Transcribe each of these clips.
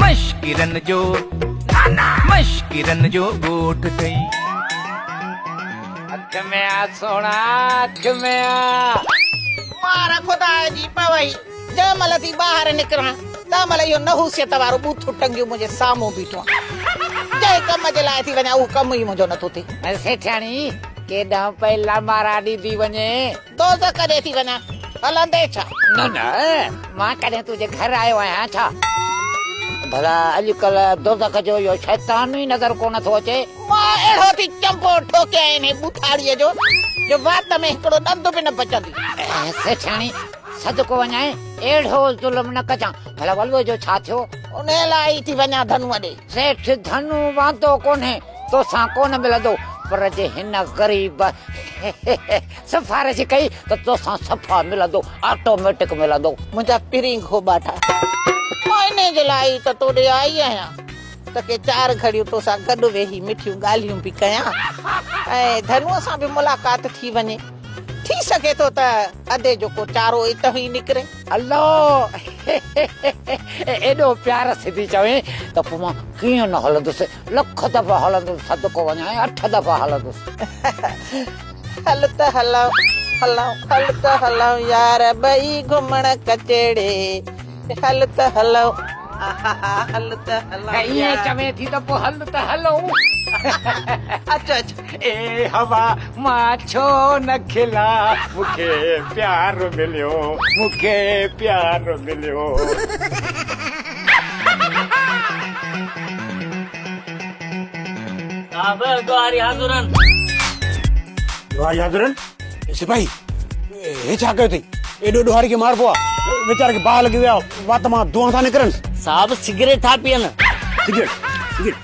مشڪرن جو مشڪرن جو ڳوٺ اٿئي. اک ۾ آ سهڻا اک ۾ آ. مار خدا جي پوئي، جنهن مهل ٿي ٻاهر نڪران، تنهن مهل اهو نحوسيت وارو ٻوٿ ٽنگيو منهنجي سامهون بيٺو آهي. جنهن ڪم جي لاء ٿي وڃان، اهو ڪم ئي منهنجو نٿو ٿئي. سيٺياڻي، ڪيڏانهن پئي لامارا ڏيندي وڃين؟ دوزخ ڏي ٿي وڃان، هلندين ڇا؟ نه نه، مان ڪڏهن تنهنجي گهر آيو آهيان ڇا؟ ڀلا اڄڪلهه دوزخ جو اهو شيطان ئي نظر ڪونه ٿو اچي. مان اهڙو ٿي چنبو ٺوڪيان انهي ٻوٿاڙيء جو، جو وات ۾ هڪڙو ڏند به نه بچندي. سيٺياڻي، صدقو وڃانء، اهڙو ظلم نه ڪجان. ڀلا ولوء جو ڇا ٿيو؟ انهيء لاء ئي ٿي وڃان ڌنوء ڏي. سيٺ ڌنو واندو ڪونهي، توسان ڪونه ملندو، پر جي هن غريب سفارش ڪئي ته توسان صفا ملندو، آٽوميٽڪ ملندو. منهنجا پرين گهوٻاٽا، مان انهيء جي لاء ئي ته تو ڏي آئي آهيان ته ڪي چار گهڙيون توسان گڏ ويهي مٺيون ڳالهيون به ڪيان ۽ ڌنوء سان به ملاقات ٿي وڃي. ٿي سگهي ٿو ته ادي جو ڪو چارو اتهون ئي نڪري. الله! ايڏو پيار سين ٿي چوين ته پوء مان ڪيئن نه هلندس، لک دفعا هلندس، صدقو وڃانء اٺ دفعا هلندس. هل ته هلون، هلون، هل ته هلون يار ٻئي گهمڻ ڪچهڙي، هل ته هلون، هل ته هلون يار. ائين چوين ٿي ته پوء هل ته هلون. اچ اچ. اي هوا مان ڇو نه کلان مون کي پيار مليو مون کي پيار مليو. صاحب ڏوهاري حاضر آهن. ڏوهاري حاضر آهن؟ سپاهي هي ڇا ڪيو اٿئي؟ ايڏو ڏوهاري کي ماربو آ؟ ويچاري کي باهه لڳي وئي آ وات مان دونهان ٿا نڪرنس. صاحب سگريٽ ٿا پيئن. سگريٽ سگريٽ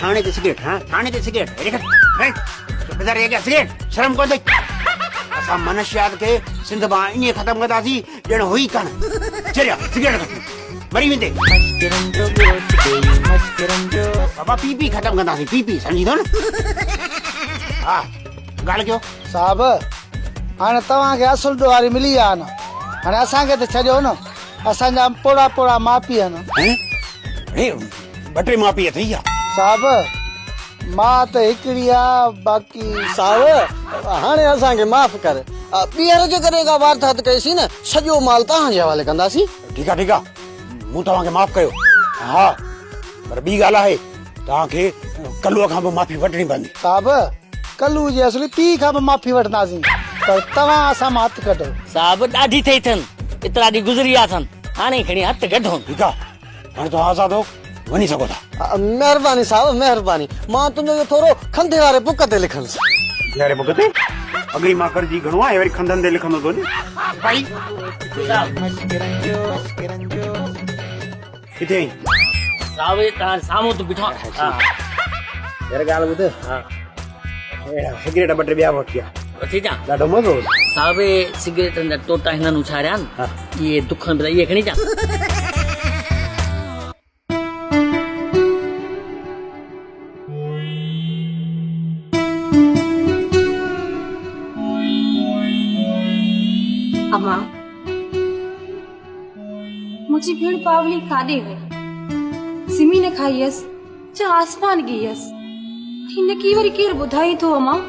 ٿاڻي تي سگريٽ ها ٿاڻي تي سگريٽ هيڏي کڻ هي چوڪيدار جي اڳيان سگريٽ شرم ڪونه اٿئي. اسان منشيات کي سنڌ مان ائين ختم ڪنداسين ڄڻ هئي ڪانه. چريا سگريٽ ٿا پيئن مري ويندي. بابا پي پي ختم ڪنداسين پي پي سمجهين ٿو نه ها ڳالهه ڪيو. صاحب هاڻي توهان کي اصل ڏوهاري ملي ويا آهن هاڻي اسان کي ته ڇڏيو نه اسان جا پوڙها پوڙها ماء پيء آهن. هين اڙي ٻه ٽي ماء پيء اٿئي ڇا؟ صاحب ماء ته هڪڙي آ باقي. صاحب هاڻي اسان کي معاف ڪر ٻيهر جيڪڏهن ڪا واردات ڪئيسين نه سڄو مال توهان جي حوالي ڪنداسين. ٺيڪ آ ٺيڪ آ مون توهان کي معاف ڪيو ها پر ٻي ڳالهه آهي توهان کي ڪلوء کان به معافي وٺڻي پوندي. صاحب ڪلو جي اصلي پيء کان به معافي وٺنداسين پر توهان اسان مان هٿ ڪڍو. صاحب ڏاڍي ٿئي اٿن ايترا ڏينهن گذري ويا اٿن هاڻي کڻي هٿ ڪڍون. ٺيڪ آ هاڻي توهان آزاد هو وڃي سگهو ٿا. مهرباني صاحب مهرباني مان تنهنجو اهو ٿورو کنڌي واري بڪ تي لکندس. کنڌي واري بڪ تي؟ اڳ ئي مان قرضي گهڻو آهي وري کنڌن تي لکندو ٿو وڃي. سپاهي ڪٿي آهين؟ صاحب توهان سامهون ته بيٺو آهيان. يار ڳالهه ٻڌ. ها. اهڙا سگريٽ ٻه ٽي ٻيا به وٺي آ. وٺي اچان؟ ڏاڍو مزو هو. صاحب اهي سگريٽن جا ٽوٽا هنن اڇاريا آهن. اهي دکن پيا اهي کڻي اچان؟ امان منهنجي ڀيڻ پاولي ڪاڏي وئي؟ زمين کائي ويس جا آسمان ڳهي ويس ۽ نڪي وري ڪير ٻڌائي ٿو امان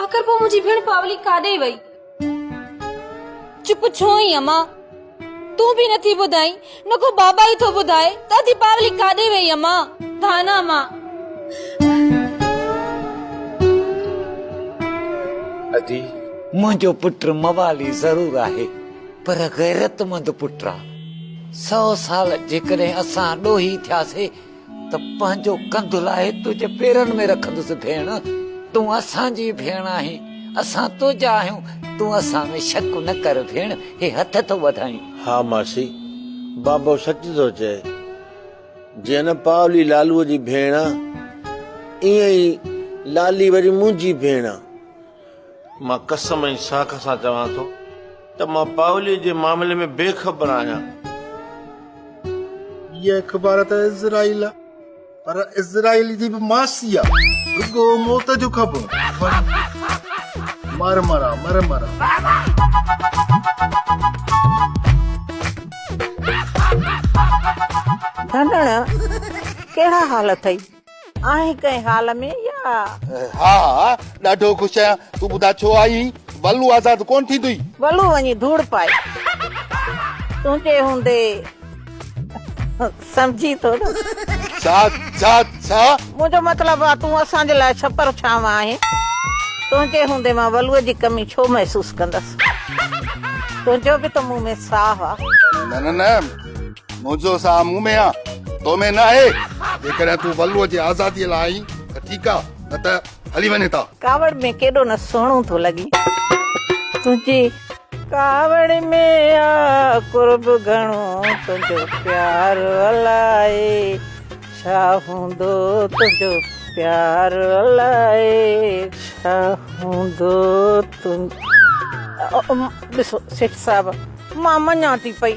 آخر پوء منهنجي ڀيڻ پاولي ڪاڏي وئي؟ چپ ڇو آهين امان تون به نٿي ٻڌائين نه ڪو بابا ئي ٿو ٻڌائي ته ادي پاولي ڪاڏي وئي امان ڌانا امان. ادي منهنجو پٽ موالي ضرور آهي پر غيرتمند پٽ آ. سئو سال جيڪڏهن اسان ڏوهي ٿياسي ته پنهنجو ڪنڌ لاهي تنهنجي پيرن ۾ رکندس ڀيڻ. تون اسان جي ڀيڻ آهين، اسان تنهنجا آهيون، تون اسان ۾ شڪ نه ڪر ڀيڻ، هي هٿ ٿو وڌائين. ها ماسي، بابو سچ ٿو چئي. جيئن نه پاولي لالوء جي ڀيڻ آ، ايئن ئي لالي وري منهنجي ڀيڻ آ. مان قسم ۽ ساک سان چوان ٿو ته مان پاوليء جي معاملي ۾ بي خبر آهيان. هيء اخبار ته اسرائيل آ، پر اسرائيل جي به ماسي آ. رڳو موت جون خبرون. مر مران، مر مران. ڌنڻ، ڪهڙا حال اٿئي؟ آهين ڪنهن حال ۾ يا؟ ها ها، ڏاڍو خوش آهيان. تون ٻڌاء ڇو آئي آهين؟ ولو آزاد ڪونه ٿيندوئي. ولو وڃي ڌوڙ پائي. تنهنجي هوندي سمجهين ٿو نه. ڇا ڇا ڇا؟ منهنجو مطلب آ تون اسان جي لاء ڇپر ڇانو آهين. تنهنجي هوندي مان ولوء جي ڪمي ڇو محسوس ڪندس. تنهنجو به ته مون ۾ ساهه آ. نه نه نه منهنجو ساهه مون ۾ آ تو ۾ نه آهي. جيڪڏهن تون ولوء جي آزاديء لاء آئين ته ٺيڪ آ نه ته هلي وڃ هتان. ڪاوڙ ۾ ڪيڏو نه سهڻو ٿو لڳين. تنهنجي ڪاوڙ ۾ آ قرب گهڻو تنهنجو پيار الائي ڇا هوندو تنهنجو پيار الائي ڇا هوندو تنهنجو ڏسو سيٺ صاحب مان مڃان ٿي پئي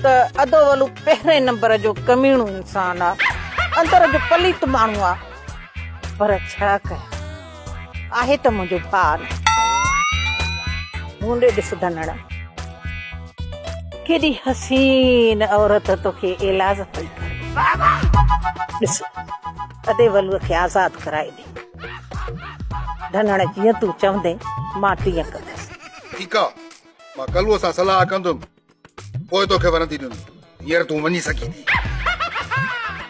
ته ادو ولو پهرين نمبر جو ڪميڻو انسان آ اندر جو پليت ماڻهو آ پر ڇا ڪيان آهي ته منهنجو ڀاء نه. مون ڏي ڏس ڌنڙ. ڪيڏي حسين عورت توکي ايلاز پئي ڪري. ڏس ادي ولوء کي آزاد ڪرائي ڏي. ڌنڙ جيئن تون چوندين مان تيئن ڪندس. ٺيڪ آ مان ڪلوء سان صلاح ڪندم. پوء توکي ورندي ڏيندس. هينئر تون وڃي سگهين ٿي.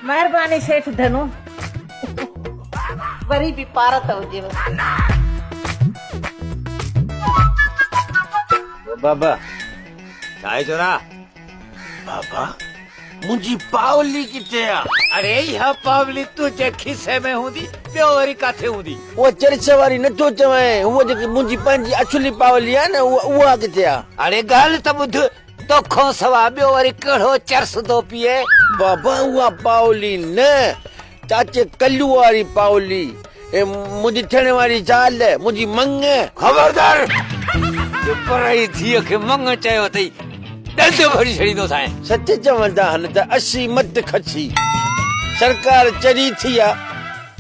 مهرباني سيٺ ڌنو. وري به پارت هجيو. بابا ڇا آهي ڇورا؟ بابا منهنجي پاولي ڪٿي آ؟ اڙي اها پاولي تنهنجي کيسي ۾ هوندي ٻيو وري ڪاٿي هوندي؟ اها چرچ واري نٿو چوين، هوء جيڪي منهنجي پنهنجي اصلي پاولي آ نه اها ڪٿي آ؟ اڙي ڳالهه ته ٻڌ، توکان سوا ٻيو وري ڪهڙو چرس ٿو پيئي؟ بابا اها پاولي نه، چاچي ڪلو واري پاولي، ۽ منهنجي ٿيڻ واري زال، منهنجي مڱ. خبردار! جو پرائي ڌيء کي مڱ چيو اٿئي، ڏند ڀري ڇڏيندوسانء. سچ چوندا آهن ته اسي مت کسي. سرڪار چري ٿي آ.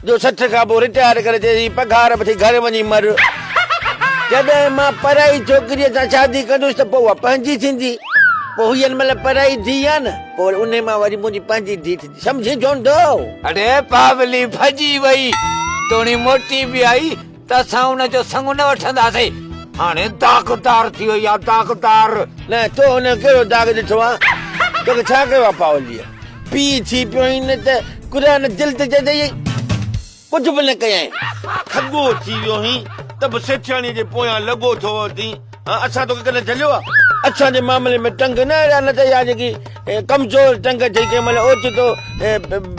جو 60 کان پوء رٽائر ڪري چئي ٿي پگهار وٺي گهر وڃي مر. جڏهن مان پرائي ڇوڪريء سان شادي ڪندس ته پوء اها پنهنجي ٿيندي. پوء هيء هن مهل پرائي ڌيء آ نه، پوء وري انهيء مان وري منهنجي پنهنجي ڌيء ٿيندي. سمجهين ڇو نه ٿو؟ اڙي پاولي ڀڄي وئي، توڻي موٽي به آئي ته اسان ان جو سڱ نه وٺنداسين. هاڻي داغدار ٿي وئي آ، داغدار. نه، تو هن جو ڪهڙو داغ ڏٺو آ؟ توکي ڇا ڪيو آ پاوليء؟ پيء ٿي پيو آهين نه ته قرآن دل تي چئي ڪجهه به نه ڪيائين. کڳو ٿي ويو هين ته به سيٺياڻيء جي پويان لڳو ٿو وتين. ها اسان توکي ڪڏهن جهليو آ؟ اسان جي معاملي ۾ ٽنگ نه اڙيا نه ته اها جيڪي ڪمزور ٽنگ اٿئي ڪنهن مهل اوچتو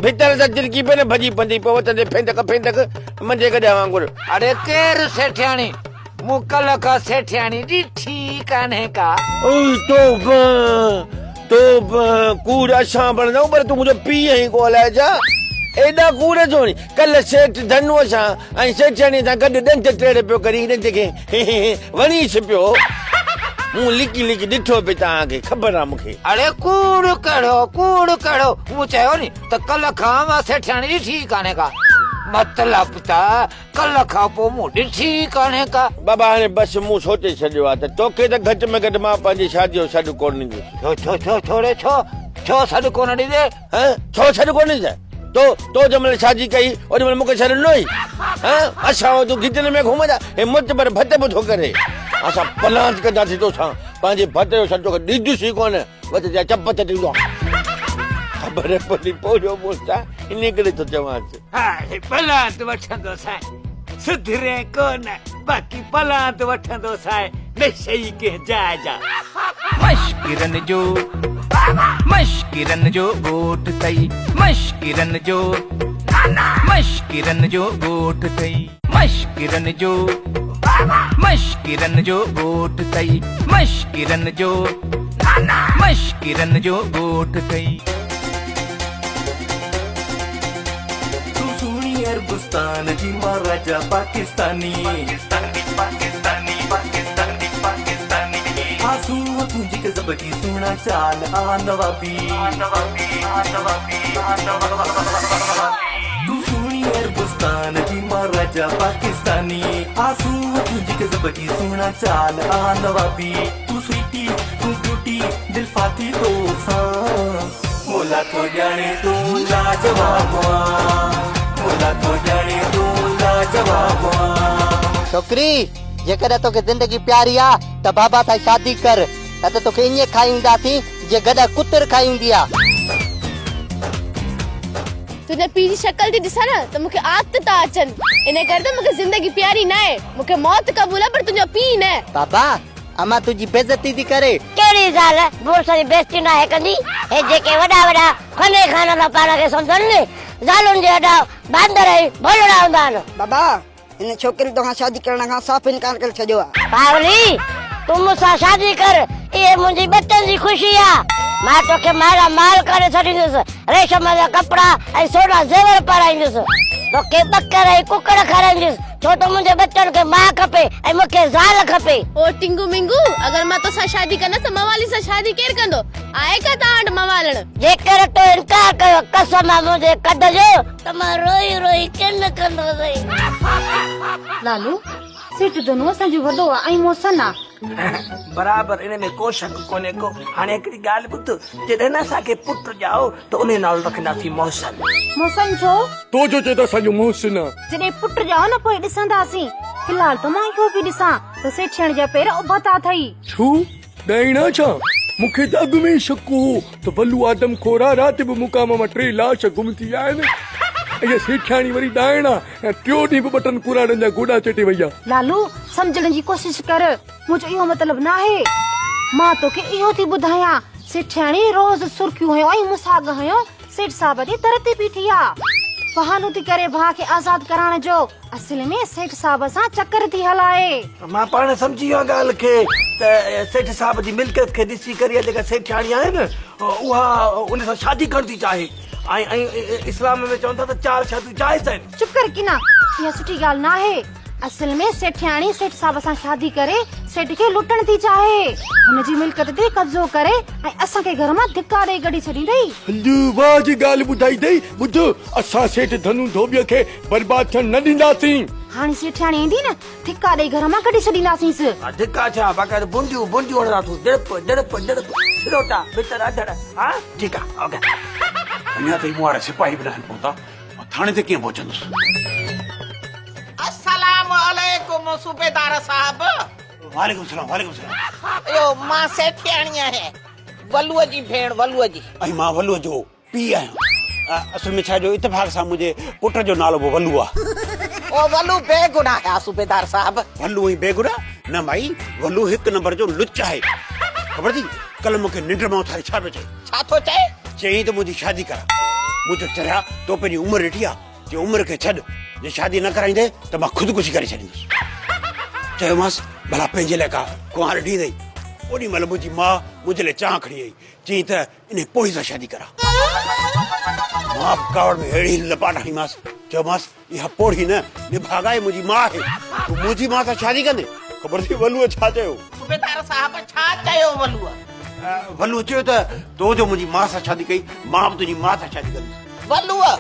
ڀتر سان چرڪي پئي نه ڀڄي پوندي پوء وتندي ڦيندڪ ڦيندڪ منجهي گڏهه وانگر. اڙي ڪير سيٺياڻي؟ مون ڪلهه کان سيٺياڻي ڏٺي ئي ڪانهي ڪا. اوئي توبه توبه ڪوڙ اسان بڻجون پر تون منهنجو پيء آهين ڪو الائي ڇا ايڏا ڪوڙ ڇو هڻين ڪلهه سيٺ ڌنوء سان ۽ سيٺياڻيء سان گڏ ڏند ٽيڙ پيو ڪرين ڏند کي وڻيس پيو مون لڪي لڪي ڏٺو پئي توهان کي خبر آ مون کي. اڙي ڪوڙ ڪهڙو ڪوڙ ڪهڙو مون چيو ني ته ڪلهه کان مان سيٺياڻي ڏٺي ئي ڪانهي ڪا مطلب ته ڪلهه کان پوء مون ڏٺي ئي ڪانهي ڪا. بابا هاڻي بس مون سوچي ڇڏيو آهي ته توکي ته گهٽ ۾ گهٽ مان پنهنجي شاديء جو سڏ ڪونه ڏيندس. ڇو ڇو ڇو ڇو ڙي ڇو ڇو سڏ ڪونه ڏيندين؟ هه ڇو سڏ ڪونه ڏيندين؟ تو تو جنهن مهل شادي ڪئي اوڏي مهل مون کي سڏ ڏنو ئي؟ هه اسان تون گهٽين ۾ گهمندا هي متبر ڀت به ٿو ڪري. اسان پلانت ڪنداسين توسان پنهنجي ڀت جو سڏ توکي ڏيندس ئي ڪونه. وت جا چپ چٽيندو خبر پئي پوڙهو مڙس آ انهي ڪري ٿو چوانس. هاڻي پلاند وٺندوسانء، سڌرين ڪونه، باقي پلاند وٺندوسانء، نشئي ڪنهن جاء جا. مشڪرن جو مشڪرن جو ڳوٺ ٿئي مشڪرن جو مشڪرن جو ڳوٺ ٿئي مشڪرن جو مشڪرن جو ڳوٺ ٿئي مشڪرن جو مشڪرن جو ڳوٺ ٿئي. تون سهڻي عربستان جي مان راجا پاڪستاني. آ سونهن تنهنجي غضب جي سهڻا چال آ نوابي. تون سهڻي عربستان جي مان راجا پاڪستاني. آ سونهن تنهنجي غضب جي سهڻا چال آ نوابي. تون سوئٽي تون بيوٽي دل ڦاٿي توسان. مولا ٿو ڄاڻي تون لاجواب آن مولا ٿو ڄاڻي تون لاجواب آن. ڇوڪري، جيڪڏهن توکي زندگي پياري آ ته بابا سان شادي ڪر، نه ته توکي ائين کائي اينداسين جيئن گڏهه ڪتر کائي ايندي آ. تنهنجي پيء جي شڪل ٿي ڏسان نه ته مون کي آت ٿا اچن، ان ڪري ته مون کي زندگي پياري ناهي، مون کي موت قبول آ پر تنهنجو پيء نه. بابا، امان تنهنجي بيعزتي ٿي ڪري. ڪهڙي زال مڙس جي بيعزتي ناهي ڪندي؟ هي جيڪي وڏا وڏا خاني خان ٿا پاڻ کي سمجهن ني، زالن جي اڏا باندر ۽ ڀولڙا هوندا آهن. بابا، هن ڇوڪري توکان شادي ڪرڻ کان صاف انڪار ڪري ڇڏيو آ. پاولي، تون مون سان شادي ڪر، اهي منهنجي ٻچن جي خوشي آ. مان توکي مالا مال ڪري ڇڏيندس، ريشم جا ڪپڙا ۽ سونا زيور پارائيندس. توکي ٻڪر ۽ ڪڪڙ کارائيندس، ڇو ته منهنجي ٻچن کي ماء کپي ۽ مون کي زال کپي. او ٽنگو منگو، اگر مان توسان شادي ڪندس ته موالي سان شادي ڪير ڪندو؟ آهي ڪا توهان وٽ موالڻ؟ جيڪر تو انڪار ڪيو، قسم آ منهنجي قد جو، ته مان روئي روئي ڪن ڪندوسين. لالو، سيٺ ڌنو اسان جو وڏو آ ۽ محسن آ. برابر ان ۾ ڪو شڪ ڪونهي ڪو. هاڻي هڪڙي ڳالهه ٻڌ، جڏهن نه اسان کي پٽ ڄائو ته انهي نالو رکنداسين محسن. محسن ڇو؟ تو ڇو چيو ته اسان جو محسن آ؟ جڏهن پٽ ڄائو نه پوء ڏسنداسين. في الحال ته مان اهو پئي ڏسان ته سيٺياڻي جا پير اڀتا اٿئي. ڇو؟ ڏائڻا ڇا؟ مون کي ته اڳ ۾ ئي شڪ هو ته ولو آدم خورا رات به مقام مان ٽي لاش گم ٿي ويا آهن. اها سيٺياڻي وري ڏائڻ آ ۽ ٽيون ڏينهن به ٻه ٽن ڪراڙن جا گوڏا چٽي وئي آ. لالو، سمجهڻ جي ڪوشش ڪر. منهنجو اهو مطلب ناهي. مان توکي اهو ٿي ٻڌايان، سيٺياڻي روز سرخيون هنيو ۽ مساڳ هنيو سيٺ صاحب جي در تي بيٺي آ. بهانو ٿي ڪري ڀاء کي آزاد ڪرائڻ جو. اصل ۾ سيٺ صاحب سان چڪر ٿي هلائي. مان پاڻ سمجهي ويو آهيان ڳالهه کي ته سيٺ صاحب جي ملڪيت کي ڏسي ڪري اها جيڪا سيٺياڻي آهي نه اها ان سان شادي ڪرڻ ٿي چاهي ۽ ۽ اسلام ۾ چون ٿا ته چار شاديون جائز آهن. چپ ڪر ڪنا، اها سٺي ڳالهه ناهي. اصل ۾ سيٺياڻي سيٺ صاحب سان شادي ڪري سيٺ کي لٽڻ ٿي چاهي. هن جي ملڪيت تي قبضو ڪري ۽ اسان کي گهر مان ڌڪا ڏئي ڪڍي ڇڏيندئي. هل واهه جي ڳالهه ٻڌائي اٿئي. ٻڌ اسان سيٺ ڌنو ڌوٻيء کي برباد ٿيڻ نه ڏينداسين. هاڻي سيٺياڻي ايندي نه ڌڪا ڏئي گهر مان ڪڍي ڇڏينداسينس. ها ڌڪا ڇا باقاعده بونڊيون بونڊيون هڻنداسون ڊڙپ ڊڙپ ڊڙپ سروٽا ڀتر اڌڙ ها ٺيڪ آ اوڪي. اڃا تائين مون وارا سپاهي به ناهن پهتا، مان ٿاڻي تي ڪيئن پهچندس؟ السلام عليڪم صوبيدار صاحب. وعليڪم السلام وعليڪم السلام. اهو مان سيٺياڻي آهيان ولوء جي ڀيڻ ولوء جي. ۽ مان ولوء جو پيء آهيان. اصل ۾ ڇا جو اتفاق سان منهنجي پٽ جو نالو به ولو آ. او ولو بيگناهه آ صوبيدار صاحب. ولو ۽ بيگناهه؟ نه مائي ولو هڪ نمبر جو لچ آهي. خبر اٿئي ڪلهه مون کي ننڊ مان اٿاري ڇا پيو چئي؟ ڇا ٿو چئي؟ چيائين ته منهنجي شادي ڪراء. مون چيو چريا تو پنهنجي عمر ڏٺي آ؟ چيو عمر کي ڇڏ جي شادي نه ڪرائيندين ته مان خودڪشي ڪري ڇڏيندس. چيومانس ڀلا پنهنجي لاء ڪا ڪنوار ڏٺي اٿئي؟ اوڏي مهل منهنجي ماء منهنجي لاء چانهه کڻي آئي. چيائين ته انهيء پوڙهي سان شادي ڪراء. مان به ڪاوڙ ۾ اهڙي لپاٽ هنئيمانس، چيومانس، اها پوڙهي نه، نڀاڳائي منهنجي ماء آهي. تون منهنجي ماء سان شادي ڪندين؟ خبر اٿئي ولوء ڇا چيو؟ صوبيدار صاحب، ڇا چيو ولوء؟ ولوء چيو ته تو جو منهنجي ماء سان شادي ڪئي، مان به تنهنجي ماء سان شادي ڪندس. ولوء،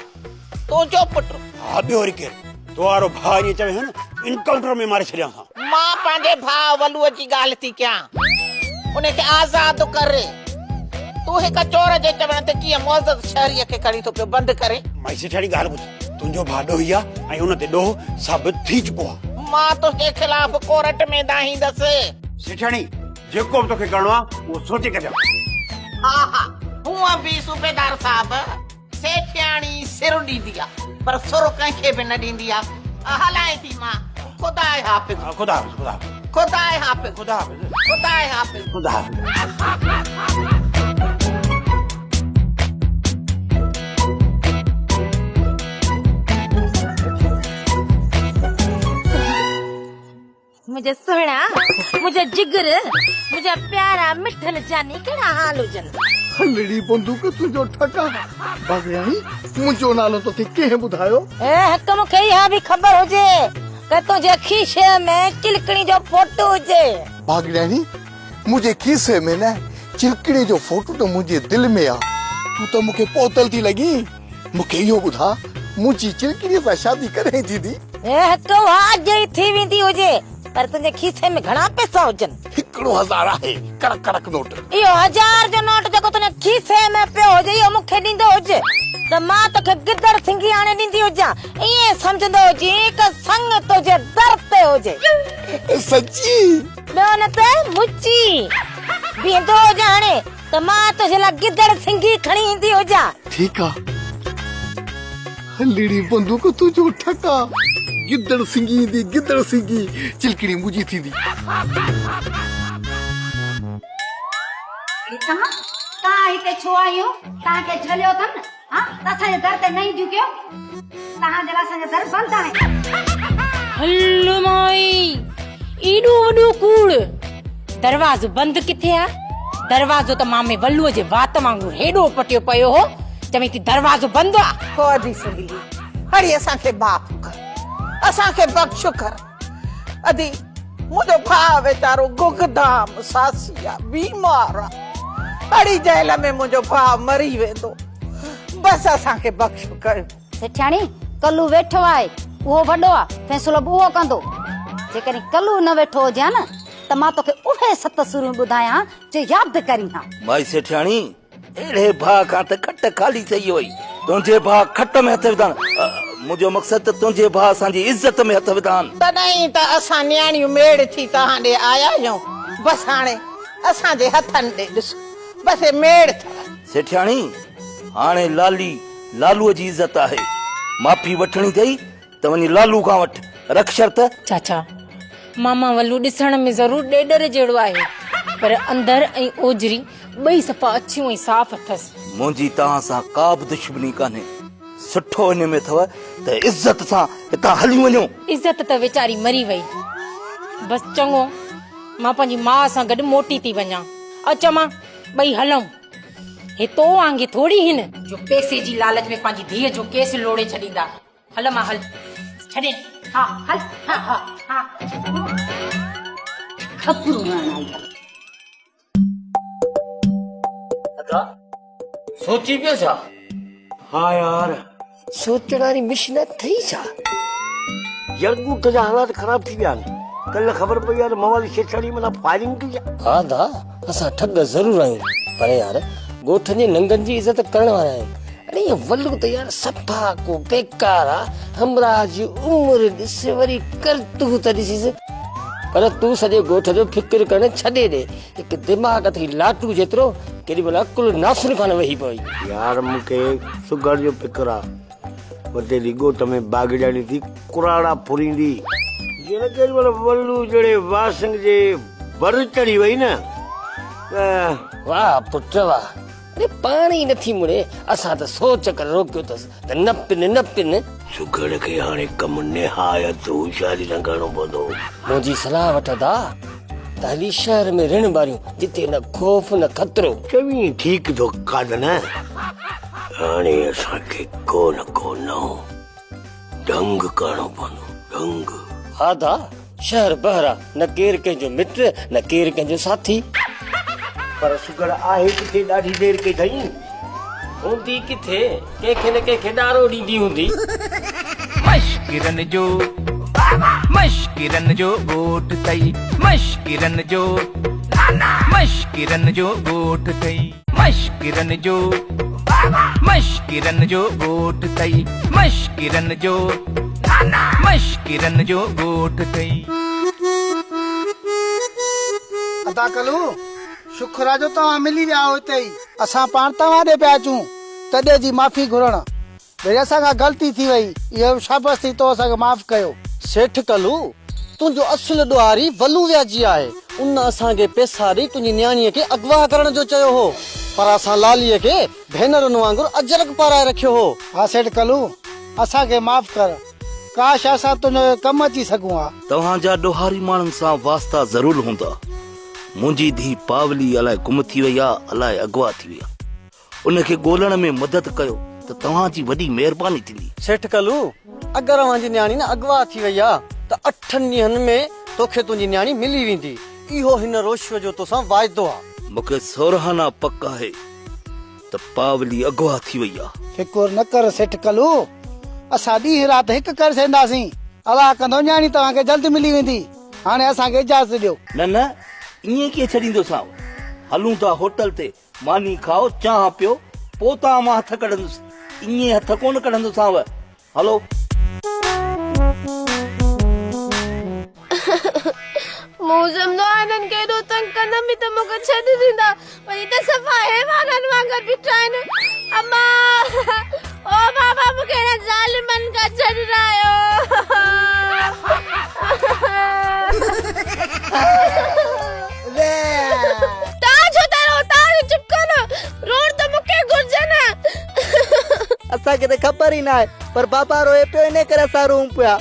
تنهنجو پٽ؟ ها، ٻيو وري ڪير؟ تو وارو ڀاء ائين چوي ها نه، انڪائونٽر ۾ ماري ڇڏيانس ها. مان پنهنجي ڀاء ولوء جي ڳالهه ٿي ڪيان. ان کي آزاد ڪر. تون هڪ چور جي چوڻ تي ڪيئن معزز شهريء کي کڻي ٿو پيو بند ڪرين؟ مائي سيٺياڻي ڳالهه ٻڌ. تنهنجو ڀاء ڏوهي آ ۽ ان تي ڏوهه ثابت ٿي چڪو آ. مان تنهنجي خلاف ڪورٽ ۾ دانهيندس. سيٺياڻي، جيڪو به توکي ڪرڻو آ، اهو سوچي ڪجان. ها ها، هونء به صوبيدار صاحب! سيٺياڻي سر ڏيندي آ پر سر ڪنهن کي به نه ڏيندي آ. هلائين ٿي مان. خدا حافظ. خدا حافظ خدا حافظ. خدا حافظ. خدا حافظ. خدا حافظ. خدا حافظ. منهنجا سهڻا، منهنجا جگر، منهنجا پيارا مٺل جاني ڪهڙا حال هجن. هلڙي بندوق تنهنجو ٺڪا. باغياڻي، منهنجو نالو توکي ڪنهن ٻڌايو؟ اي حق مون کي اها به خبر هجي ته تنهنجي کيسي ۾ چلڪڻي جو فوٽو هجي. باغياڻي، منهنجي کيسي ۾ نه، چلڪڻي جو فوٽو ته منهنجي دل ۾ آ. تون ته مون کي پهتل ٿي لڳين. مون کي اهو ٻڌاء، منهنجي چلڪڻيء سان شادي ڪڏهن ٿيندي؟ اي حق اها اڄ ئي ٿي ويندي هجي، پر تنهنجي کيسي ۾ گهڻا پئسا هجن. هڪ 1000 آهي، ڪڙڪ ڪڙڪ نوٽ. اهو هزار جو نوٽ جيڪو تنهنجي کيسي ۾ پيو هجي اهو مون کي ڏيندو هج ته مان توکي گدڙ سنگهي آڻي ڏيندي هجان. ائين سمجهندو هجين ڪه سڱ تنهنجي در تي هجي. سچي؟ ٻيو نه ته مچي بيهندو هجان هاڻي ته مان تنهنجي لاء گدڙ سنگهي کڻي ايندي هجان. ٺيڪ آ. هلڙي بندوق تنهنجو ٺڪ آ. گدڙ سنگهي ايندي گدڙ سنگهي چلڪڻي منهنجي ٿيندي. اڙي توهان توهان هتي ڇو آيون؟ توهان کي جهليو اٿم نه ها ته اسان جي در تي نه اينديون ڪيو؟ توهان جي لاء اسان جا در بند آهن. هل مائي ايڏو وڏو ڪوڙ دروازو بند ڪٿي آ؟ دروازو ته مامي ولوء جي وات وانگر هيڏو پٽيو پيو هو، چوين ٿي دروازو بند آ. هو ادي سهيلي، هڙي اسان کي معاف ڪر، اسان کي بخش ڪر. ادي، منهنجو ڀاء ويچارو گگدام ساسي آ، بيمار آ. هڙي جيل ۾ منهنجو ڀاء مري ويندو. بس اسان کي بخش ڪيو. سيٺياڻي، ڪلو ويٺو آهي، اهو وڏو آ، فيصلو به اهو ڪندو. جيڪڏهن ڪلو نه ويٺو هجي ها نه ته مان توکي اهي ست سرون ٻڌايان ها جو ياد ڪرين ها. مائي سيٺياڻي، اهڙي ڀاء کان ته کٽ خالي ٿئي وئي. تنهنجي ڀاء کٽ ۾ هٿ وڌا آهن. منهنجو مقصد ته تنهنجي ڀاء اسان جي عزت ۾ هٿ وڌا آهن. تڏهن ئي ته اسان نياڻيون ميڙ ٿي توهان ڏي آيا آهيون. بس هاڻي اسان جي هٿن ڏي ڏس. بس هي ميڙ اٿو. سيٺياڻي، هاڻي لالي لالوء جي عزت آهي. معافي وٺڻي اٿئي ته وڃي لالو کان وٺ. رک شرط. چاچا، ماما ولو ڏسڻ ۾ ضرور ڏيڏر جهڙو آهي، پر اندر ۽ اوجهري ٻئي صفا اڇيون ۽ صاف اٿس. منهنجي توهان سان ڪا به دشمني ڪانهي. سٺو ان ۾ اٿو ته عزت سان هتان هليون وڃو. عزت ته ويچاري مري وئي. بس چڱو، مان پنهنجي ماء سان گڏ موٽي ٿي وڃان. اچ امان، ٻئي هلون. هي تو وانگي ٿوري هن. جو پئسي جي لالچ ۾ پنهنجي ڌيء جو ڪيس لوڙي ڇڏيندا. هل امان هل. ڇڏين. ها هل ها ها ها. خبرون هڻڻ آئي آ. ادا سوچي پيو ڇا؟ ها يار. سوچڻ واري مشن اٿئي ڇا؟ يار ڳوٺ جا حالات خراب ٿي ويا آهن. ڪلهه خبر پئي آهي ته موالي شيخاڻي مٿان فائرنگ ڪئي آهي. ها دا اسان ٺڳ ضرور آهيون پر يار ڳوٺن جي ننگن جي عزت ڪرڻ وارا آهيون. اڙي اهو ولو ته يار صفا ڪو بيڪار آ همراهه جي عمر ڏس وري ڪرتوت ڏسيس. پر تون سڄي ڳوٺ جو فڪر ڪرڻ ڇڏي ڏي. هڪ دماغ اٿئي لاٽو جيترو، ڪيڏي مهل عقل ناسن کان نه وهي پوي. يار مون کي سگهڙ جو فڪر آ. وتيلي ڳوٺ ۾ باگڙياڻي ٿي ڪراڙا ڦريندي. جي نه ڪيڏي مهل ولو جهڙي واسنگ جي ور چڙهي وئي نه ته. واهه پٽ واهه. اڙي پاڻ ئي نٿي مڙي، اسان ته سوچ ڪري روڪيو اٿس ته نه پن نه پن. سگهڙ کي هاڻي ڪم نهايت هوشياري سان ڪرڻو پوندو. منهنجي صلاح وٺ ادا ته هلي شهر ۾ رڻ ٻاريون جتي نه خوف نه خطرو. چوين ٺيڪ ٿو قادن، هاڻي اسان کي ڪو نه ڪو نئون ڍنگ ڪرڻو پوندو، ڍنگ. ها ادا شهر بحر آ، نه ڪير ڪنهن جو مٽ، نه ڪير ڪنهن جو ساٿي. پر سگهڙ آهي ڪٿي، ڏاڍي دير ڪئي اٿئي. هوندي ڪٿي، ڪنهن کي نه ڪنهن کي ڏارو ڏيندي هوندي. مشڪرن جو مشڪرن جو ڳوٺ ٿئي مشڪرن جو مشڪرن جو ڳوٺ ٿئي مشڪرن جو مشڪرن جو ڳوٺ ٿئي مشڪرن جو مشڪرن جو ڳوٺ ٿئي. ادا ڪلو شڪر آ جو توهان ملي ويا آهيو اتي ئي اسان پاڻ توهان ڏي پيا اچون تڏي جي معافي گهرڻ ڀئي اسان کان غلطي ٿي وئي اهو به شابس ٿي تو اسان کي معاف ڪيو. سيٺ ڪلو تنهنجو اصل ڏوهاري ولو وياجي آهي. ان اسان کي پئسا ڏئي تنهنجي نياڻيء کي اغوا ڪرڻ جو چيو هو، پر اسان لاليء کي ڀينرن وانگر اجرڪ پارائي رکيو هو. ها سيٺ ڪلو، اسان کي معاف ڪر. ڪاش اسان تنهنجي ڪم اچي سگهون ها. توهان جا ڏوهاري ماڻهن سان واسطا ضرور هوندا. منهنجي ڌيء پاولي الائي گم ٿي وئي آ، الائي اغوا ٿي وئي آ. ان کي ڳولڻ ۾ مدد ڪيو ته توهان جي وڏي مهرباني ٿيندي. سيٺ ڪلو، اگر اوهان جي نياڻي نه اغوا ٿي وئي آ ته اٺن ڏينهن ۾ توکي تنهنجي نياڻي ملي ويندي. اهو هن روشوء جو توسان واعدو آ. مون کي سورهانا پڪ آهي ته پاولي اغوا ٿي وئي آ. فڪر نه ڪر سيٺ ڪلو، اسان ڏينهن رات هڪ ڪري ڇڏينداسين. الله ڪندو نياڻي توهان کي جلد ملي ويندي. هاڻي اسان کي اجازت ڏيو. نه نه. ائين ڪيئن ڇڏيندوسانو؟ هلون ٿا هوٽل تي، ماني کائو، چانهه پيو، پوء توهان مان هٿ ڪڍندس. ائين هٿ ڪونه ڪڍندوسانو. هلو. مون سمجهيو آهي هنن کي ايڏو تنگ ڪندم به ته مون کي ڇڏي ڏيندا پر هي ته صفا حيوانن وانگر بيٺا آهن. اما او بابا مون کي هنن ظالمن کان ڇڏرايو. توهان ڇو ٿا روئو؟ توهان کي چپ ڪرو. روئڻ ته مون کي گهرجي نه. اسان کي ته خبر ئي ناهي پر بابا روئي پيو انهي ڪري اسان روئون پيا.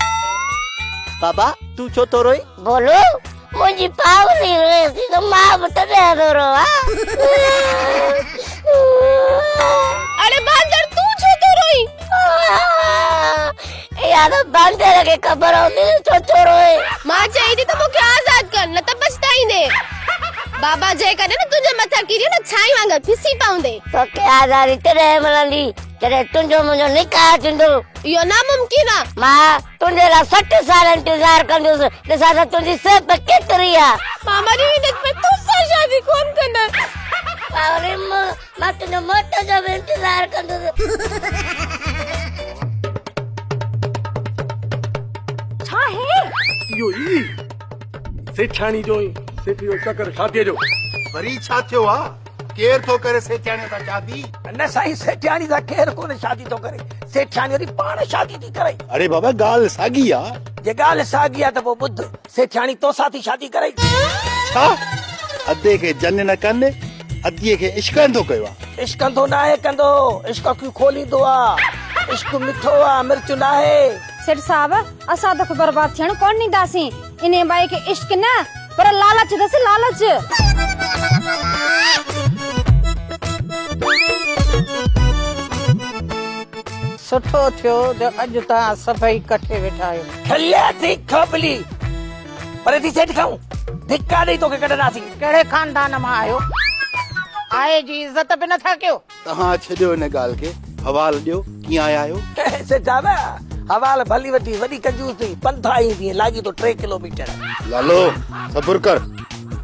بابا تون ڇو ٿو روئين؟ بولو منهنجي پاولي روئي ٿي ته مان به تڏهن ٿو روئان. اڙي باندر تون ڇو ٿو روئين؟ اها ته باندر کي خبر هوندي ته ڇو ٿو روئي. مان چئي ٿي ته مون کي آزاد ڪر نه ته پڇتائيندين. بابا جيڪڏهن تنهنجي مٿان ڪريو نه ڇانء وانگر ڦسي پوندين. توکي آزادي تڏهن ملندي جڏهن تنهنجو منهنجو نڪاح ٿيندو. اهو ناممڪن آ. مان تنهنجي لاء 60 سال انتظار ڪندس، ڏسان ته تنهنجي سهپ ڪيتري آ. مان مري ويندس پر تو سان شادي ڪونه ڪندس. پاولي مان تنهنجو موت جو به انتظار ڪندس. ڇا هي؟ اهو ئي سيٺياڻي جو ۽ سيٺ جو چڪر شاديء جو. وري ڇا ٿيو آ؟ ڪير ٿو ڪري سيٺياڻي سان شادي؟ نه سائين سيٺياڻي سان ڪير ڪونه شادي ٿو ڪري، سيٺياڻي وري پاڻ شادي ٿي ڪرائي. اڙي بابا ڳالهه ساڳي آ. جي ڳالهه ساڳي آ ته پوء ٻڌ، سيٺياڻي توسان ٿي شادي ڪرائي. ڇا؟ ادي کي جن نه ڪن، اديء کي عشق انڌو ڪيو آ. عشق انڌو ناهي ڪندو، عشق اکيون کوليندو آ. عشق مٺو آ، مرچ ناهي. سيٺ صاحب، اسان توکي برباد ٿيڻ ڪونه ڏينداسين. انهيء ٻائي کي عشق نه پر لالچ اٿس لالچ. سٺو ٿيو جو اڄ توهان سڀئي ڪٺي ويٺا آهيو. کلي ٿي کبلي پري ٿي سيٺ کائون ڌڪا ڏئي توکي ڪڍنداسين. ڪهڙي خاندان مان آهيو؟ آئي جي عزت به نٿا ڪيو. توهان ڇڏيو ان ڳالهه کي، حوال ڏيو، ڪيئن آيا آهيو؟ سيٺ صاحب، حوال ڀلي وٺي، وڏي ڪنجوس ٿي، پنڌ آئي هوندينء، لاڳيتو 3 ڪلوميٽر. لالو، صبر ڪر،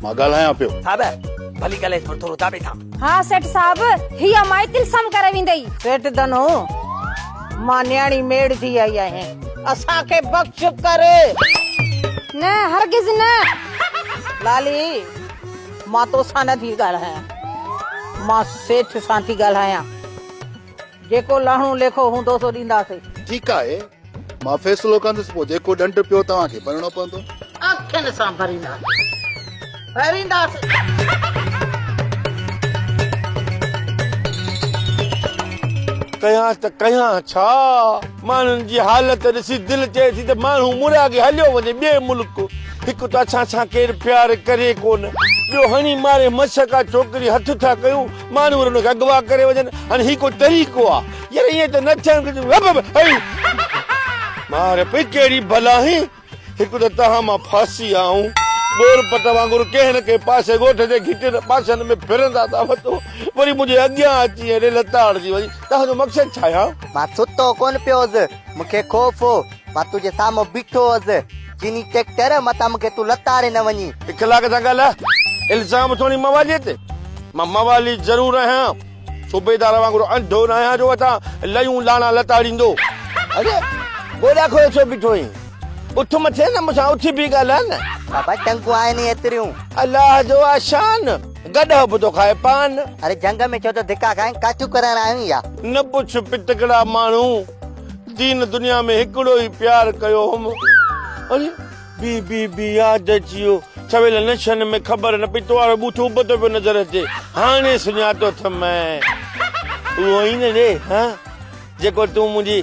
مان ڳالهايان پيو. صاحب، ڀلي ڳالهائيس پر ٿورو داٻي ٿام. ها سيٺ صاحب، هيء مائي طلسم ڪري ويندئي. سيٺ ڌنو، مان نياڻي ميڙ ٿي آئي آهيان، اسان کي بخش ڪر. نه، هرگز نه. لالي، مان توسان نه ٿي ڳالهايان، مان سيٺ سان ٿي ڳالهايان. جيڪو لهڻو ليکو هوندو سو ڏينداسين. ٺيڪ آهي، مان فيصلو ڪندس، پوء جيڪو ڏنڊ پيو توهان کي ڀرڻو پوندو. اکين سان ڀرينداسين، ڀرينداسين. ڪيان ته ڪيان ڇا؟ ماڻهن جي حالت ڏسي دل چئي ٿي ته ماڻهو مرياڳي هليو وڃي ٻئي ملڪ. هڪ ته اسان سان ڪير پيار ڪري ڪونه، ٻيو هڻي ماري مس ڪا ڇوڪري هٿ ٿا ڪيون، ماڻهو وري ان کي اغوا ڪري وڃن. هاڻي هي ڪو طريقو آ؟ يار ائين ته نه ٿيڻ گهرجي. مار پئي ڪهڙي بلا هين. هڪ ته توهان مان ڦاسي آئون ٻور پٽ وانگر ڪنهن نه ڪنهن پاسي ڳوٺ جي گهٽين پاسن ۾ ڦرندا ٿا وتو، وري منهنجي اڳيان اچي ائين ريل تاڙجي وڃي. توهان جو مقصد ڇا آهي؟ مان ستو ڪونه پيو هوس، مون کي خوف هو. مان تنهنجي سامهون بيٺو هوس. چيني ٽيڪٽر متان مون کي تون لتاڙي نه وڃين. اخلاق سان ڳالهاء. الزام ٿو هڻين مواليء تي. مان موالي ضرور آهيان. صوبيدار وانگر انڌو نه آهيان جو وتان ليون لاڻا لتاڙيندو. اڙي گوڏا کوهي ڇو بيٺو آهين؟ اٿ مٿي نه مون سان اٿي بيهه ڳالهاء نه. بابا ٽنگون آهن ئي ايتريون. الله جو آ شان، گڏهه به ٿو کائي پان. اڙي جهنگ ۾ ڇو ٿو ڌڪا کائين، ڪاٺيون ڪرائڻ آيو آهين يا؟ نه پڇ پتڪڙا ماڻهو، دين دنيا ۾ هڪڙو ئي پيار ڪيو هوم. اڙي بي بي بي ياد اچي ويو، سويل نشن ۾ خبر نه پئي تو وارو ٻوٿ ابتو پيو نظر اچي، هاڻي سڃاتو اٿم. اهو ئي نه ڙي ها جيڪو تون منهنجي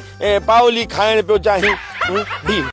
پاولي کائڻ پيو چاهين. بيهه.